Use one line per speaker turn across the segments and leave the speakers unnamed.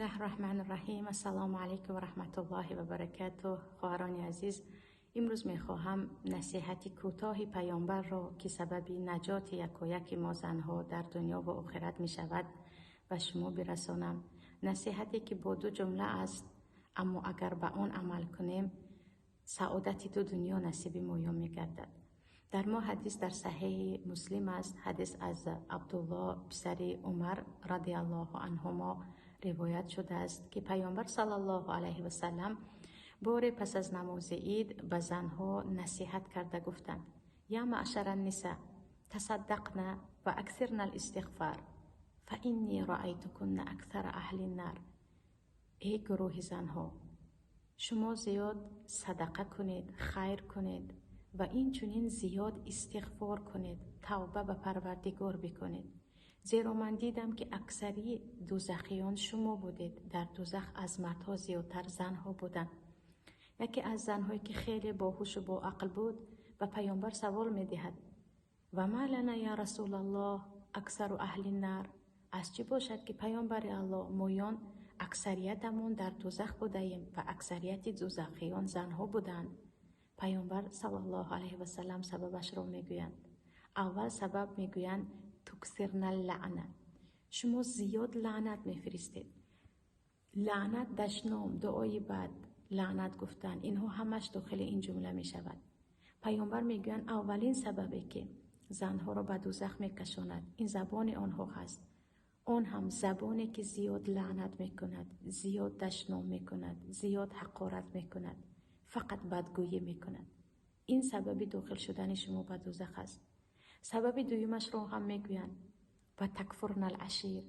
الله الرحمن الرحیم. السلام علیکم و رحمت الله و برکاته. خواهران عزیز، امروز میخواهم نصیحت کوتاه پیامبر را که سبب نجات یکایک ما زنها در دنیا و آخرت می شود به شما برسانم. نصیحتی که با دو جمله است، اما اگر به آن عمل کنیم سعادت دو دنیا نصیب ما میگردد. در ما حدیث در صحیح مسلم است. حدیث از عبدالله پسر عمر رضی الله عنهما روایت شده است که پیامبر صلی الله علیه و سلم بار پس از نماز عید به زنها نصیحت کرده گفتند: یا معشر النساء، تصدقن و اکثرن الاستغفار، فانی رأیتکن اکثر اهل النار. ای گروه زنها، شما زیاد صدقه کنید، خیر کنید و این چنین زیاد استغفار کنید، توبه به پروردگار بکنید، زیرا من دیدم که اکثری دوزخیان شما بودید. در دوزخ از مردها زیادتر زنها بودند. یکی از زنهایی که خیلی باهوش و با عقل بود به پیامبر سوال میدهد: و ما لنا یا رسول الله اکثر اهل النار؟ از چی باشد که پیامبر الله مویان اکثریتمون در دوزخ بودیم و اکثریت دوزخیان زنها بودند؟ پیامبر صلی الله علیه و سلم سببش را میگویند. اول سبب میگویند: تکثرن اللعنه. شما زیاد لعنت میفرستید. لعنت، دشنام، دعای بد، لعنت گفتن، اینها همش داخل این جمله می شود. پیامبر میگویند اولین سببی که زنها را به دوزخ میکشاند این زبان آنها هست، آن هم زبانی که زیاد لعنت میکند، زیاد دشنام میکند، زیاد حقارت میکند، فقط بدگویی میکند. این سبب داخل شدن شما به دوزخ است. سبب دویمش را هم میگویند: و تکفرن العشیر،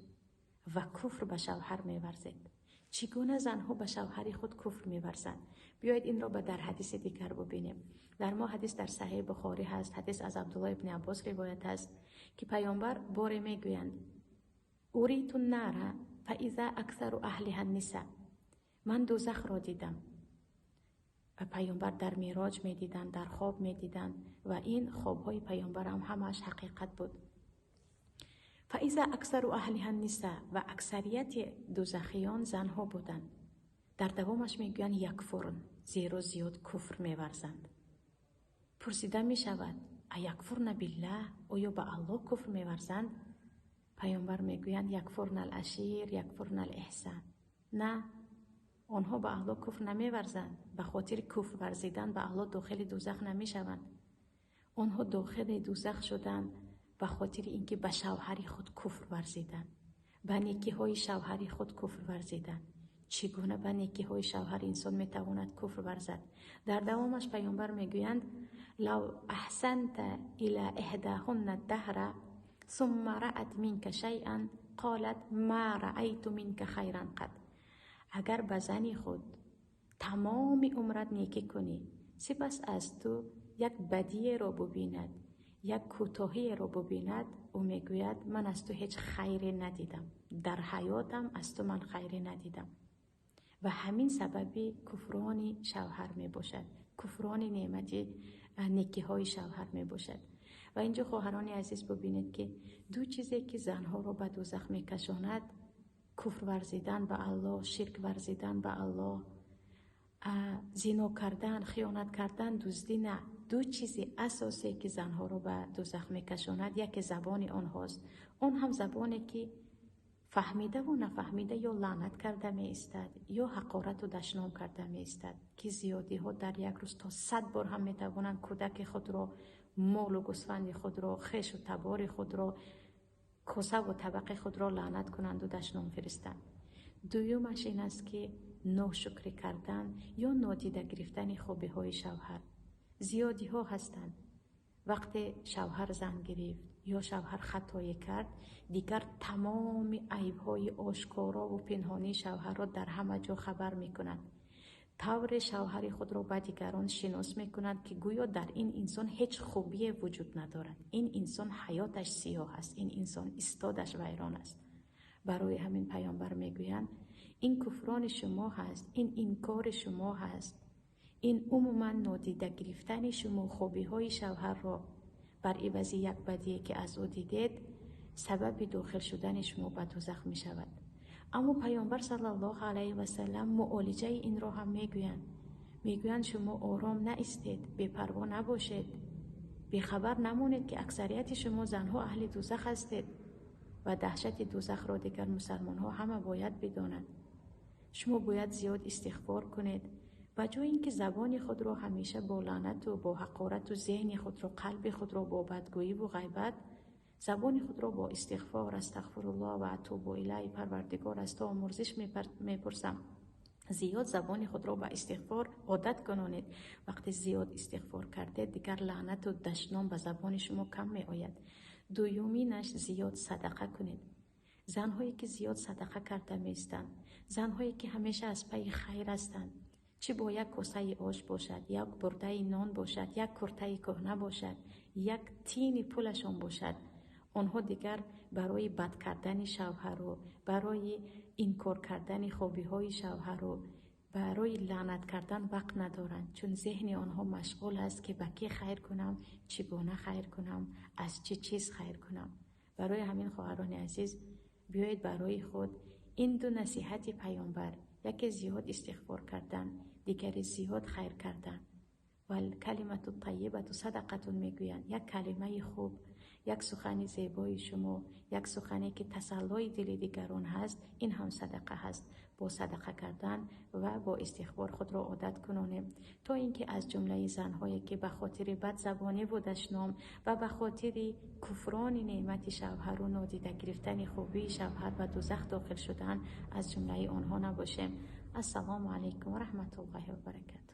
و کفر به شوهر میورزید. چگونه زنها به شوهر خود کفر میورزند؟ بیایید این را به در حدیث دیگر ببینیم. در ما حدیث در صحیح بخاری هست. حدیث از عبدالله ابن عباس روایت است که پیامبر باره میگویند: اریت النار فاذا اکثر اهلها النساء. من دوزخ را دیدم. و پیامبر در معراج میدیدند، در خواب میدیدند و این خوابهای پیامبر هم همش حقیقت بود. فاذا اکثر اهلها النساء، و اکثریت دوزخیان زنها بودند. در دوامش میگویند یکفرن، زیرا زیاد کفر میورزند. پرسیده میشود: ایکفرن بالله؟ آیا به الله کفر میورزند؟ پیامبر میگویند یکفرن العشیر، یکفرن الاحسان. نه، آنها به الله کفر نمیورزند. به خاطر کفر ورزیدن به الله داخل دوزخ نمیشوند. آنها داخل دوزخ شدند به خاطر اینکه به شوهر خود کفر ورزیدند، به نیکی های شوهر خود کفر ورزیدند. چگونه به نیکی های شوهر انسان میتواند کفر ورزد؟ در دوامش پیامبر میگویند: لو احسنت الى احداهن الدهر ثم رأت منك شیئا قالت ما رأیت منك خیرا قط. اگر به زنی خود تمام عمرت نیکی کنی، سپس از تو یک بدیه را ببیند، یک کوتاهی را ببیند، او میگوید من از تو هیچ خیری ندیدم، در حیاتم از تو من خیری ندیدم. و همین سبب کفران شوهر می باشد، کفران نعمت نیکی های شوهر می باشد. و اینجا خواهران عزیز ببینید که دو چیزی که زنها را به دوزخ می کشاند، کفر ورزیدن به الله، شرک ورزیدن به الله، زنا کردن، خیانت کردن، دزدی نه. دو چیز اساسی که زنها را به دوزخ میکشاند، یکی زبان آنهاست، آن هم زبانی که فهمیده و نفهمیده یا لعنت کرده می ایستد یا حقارت و دشنام کرده می ایستد، که زیادی ها در یک روز تا 100 بار هم می توانند کودک خود را، مال و گوسفند خود را، خویش و تبار خود را، کوسه و طبق خود را لعنت کنند و دشنام فرستند. دویمش این است که ناشکری کردن یا نادیده گرفتن خوبی های شوهر. زیادی ها هستند وقتی شوهر زن گرفت یا شوهر خطایی کرد، دیگر تمام عیب های آشکارا و پنهانی شوهر را در همه جا خبر می کنند. طور شوهر خود را به دیگران شناس می کند که گویا در این انسان هیچ خوبی وجود ندارد، این انسان حیاتش سیاه است، این انسان استادش ویران است. برای همین پیامبر میگویند این کفران شما هست، این انکار شما هست، این عموما نادیده گرفتن شما خوبی های شوهر را بر عوض یک بدی که از او دیدید سبب داخل شدن شما به دوزخ می شود. Аммо Паёмбар саллаллоҳу алайҳи васаллам муолиҷаи инро ҳам мегӯянд. Мегӯянд, шумо ором наистед, бепарво набошед, бехабар намонед, ки аксарияти шумо занҳо аҳли дӯзах ҳастед ва даҳшати дӯзахро дигар мусалмонҳо ҳама бояд бидонанд. Шумо бояд зиёд истиғфор кунед. Ба ҷои ин ки забони худро ҳамеша бо лаънату бо ҳақорату зеҳни худро, қалби худро бо бадгӯиву ғайбат, забони худро бо истиғфор, астағфируллоҳ ва атубу илайҳ, Парвардигор, аз ту омӯрзиш мепурсам. Зиёд забони худро ба истиғфор одат кунонед. Вақте зиёд истиғфор кардед, дигар лаънату дашном ба забони шумо кам меояд. Дуюминаш, зиёд садақа кунед. Занҳое ки зиёд садақа карда меистанд, занҳое ки ҳамеша аз пайи хайр ҳастанд, чӣ бо як косаи ош бошад, як бурдаи нон бошад, як куртаи кӯҳна бошад, як тини пулашон бошад, онҳо дигар барои бад кардани шавҳару барои инкор кардани хобиҳои шавҳару барои лаънат кардан вақт надоранд, чун зеҳни онҳо машғул аст, ки ба кӣ хайр кунам, чӣ гуна хайр кунам, аз чӣ чиз хайр кунам. Барои ҳамин, хоҳарони азиз, биёед барои худ ин ду насиҳати Паёмбар, яке зиёд истиғфор кардан, дигаре зиёд хайр кардан. Валкалимату тайибату садақатун мегӯянд. Як калимаи хуб, як сухани зебои шумо, як сухане ки тасаллои дили дигарон ҳаст, ин ҳам садақа ҳаст. Бо садақа кардан ва бо истиғфор худро одат кунонем, то ин ки аз ҷумлаи занҳое ки ба хотири бадзабониву дашном ва ба хотири куфрони неъмати шавҳару нодида гирифтани хубии шавҳар ба дӯзах дохил шудан, аз ҷумлаи онҳо набошем. Ассалому алайкум ва раҳматуллоҳи ва баракатуҳ.